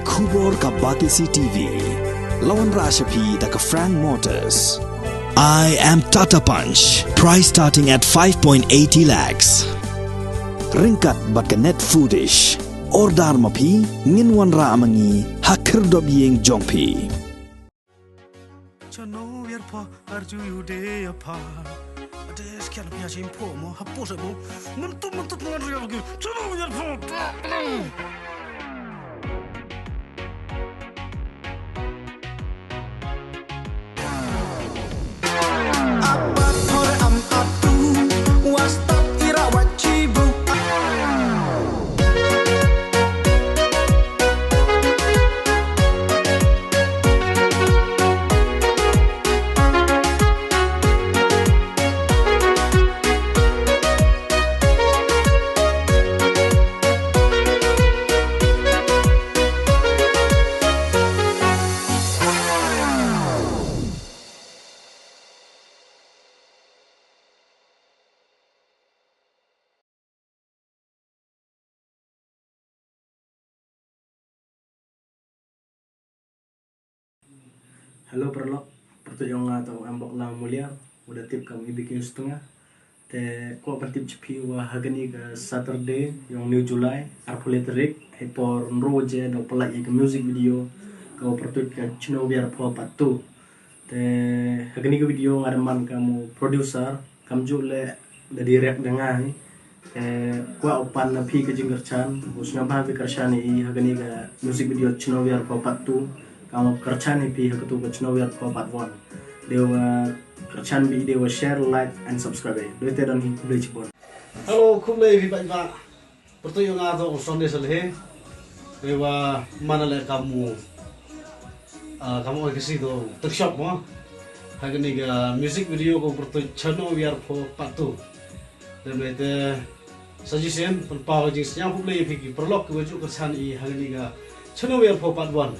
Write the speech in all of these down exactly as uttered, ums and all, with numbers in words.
Khubor ka Batesi T V. La wanrah sha phi da ka Frank Motors. I am Tata Punch. Price starting at five point eighty lakhs. Ryngkat bad ka Net Foodish. Order ma phi, ngin wanrah ma ngi ha khyrdop ïing jong phi. Chano wiar pho arju yu de ya pha. Ade skan pia chim pho mo hapo se mo. Mentu mentu ngan rial gi. Chano wiar pho. Apa thor am atu. Wastap ira wachibu. Hello paralok, pyrtuit ïa nga u Embok Lang Muliar, u da tip kam i Biking Stunga. Te kwah ban tip sha phi wa ha kane ka Saturday, ïong new July, arphew lai tarik, ha por hynriew baje, da pynlait ïa ka music video, ka wa pyrtuit ka Chno Wiar Pho Part two. Te ha kane ka video nga da man kam u producer, kam ju leh da direct da nga hi. Te kwah u pan na phi ka jingkyrchan, u sngewbha phi kyrshan ïa i ha kane ka music video Chno Wiar Pho Part two, kam u kyrshan ïa phi ha katu ka Chno Wiar Pho Part one. Dei wa kyrshan bad dei wa share, like and subscribe. Dei te don hi, khublei chibun. Hello, khublei phi paidbah. Pyrtuit ïa nga to u Sunday Saleh. Dei wa man leh kam u, ah, kam u ka si to tengshop mo. Ha kane ka music video ko pyrtuit Chano Wiar Pho Part two. Te mynta suggestion pynpaw ka jingsngew khublei ïa phi ki paralok ki wa ju kyrshan i ha kane ka Chano Wiar Pho Part one.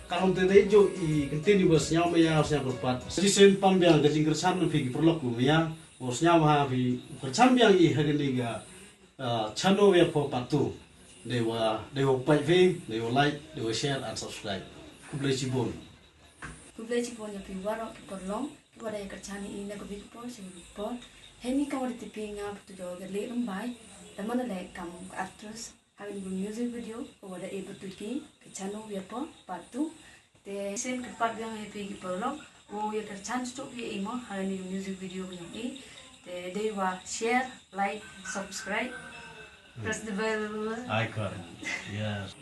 Ka long te dei ju i continue wa sngew maya sngew kyrpad. Suggestion pan biang ka jingkyrshan phi ki paralok ki maya. Wa sngew ha phi kyrshan biang i ha kane ka Ah, Chano Wiar Pho Part two. Dei wa, dei wa pait phi, dei wa like, dei wa share and subscribe. Khublei chibun. Khublei chibun ïa phi waroh ki paralok, ki wa da ïa kyrshan ïa i na ka bit por sha ka bit por. Hynrei ka wa da tip ïa nga pyrtuit jong ka Leh Rymbai. Da man leh kam ka actress ha kane ka music video, ka wa da ïa pyrtuit ki, ka Chano Wiar Pho Part two. Te shisien kyrpad biang ïa phi ki paralok, u ïa kyrshan shuh phi ïa i mo ha kane ka music video ka jong i. Te dei wa share, like, subscribe, press the bell icon. Yes.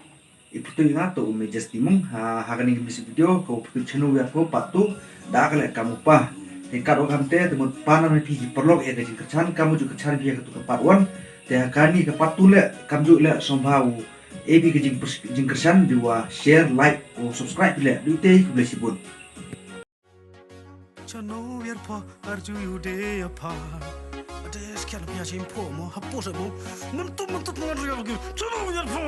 I pyrtuit ïa nga to u Majesty Mung, ha, ha kane ka music video, ka u pyrtuit Chano Wiar Pho Part two, da ka leh kam u pa. Te kat wa kam te, te mut pan ïa phi ki paralok ïa ka jingkyrshan, kam u ju kyrshan phi ïa katu ka Part one. Te ha kane ka Part two leh, kam ju leh sngewbha u ïa phi ka jing, jingkyrshan dei wa share, like, u subscribe phi leh. Dei te khublei chibun. Chano Wiar Pho arju yu de ya pha. Ade skan pia chim pho mo hapo se mo. Mentu mentu ngan rial gi. Chano Wiar Pho.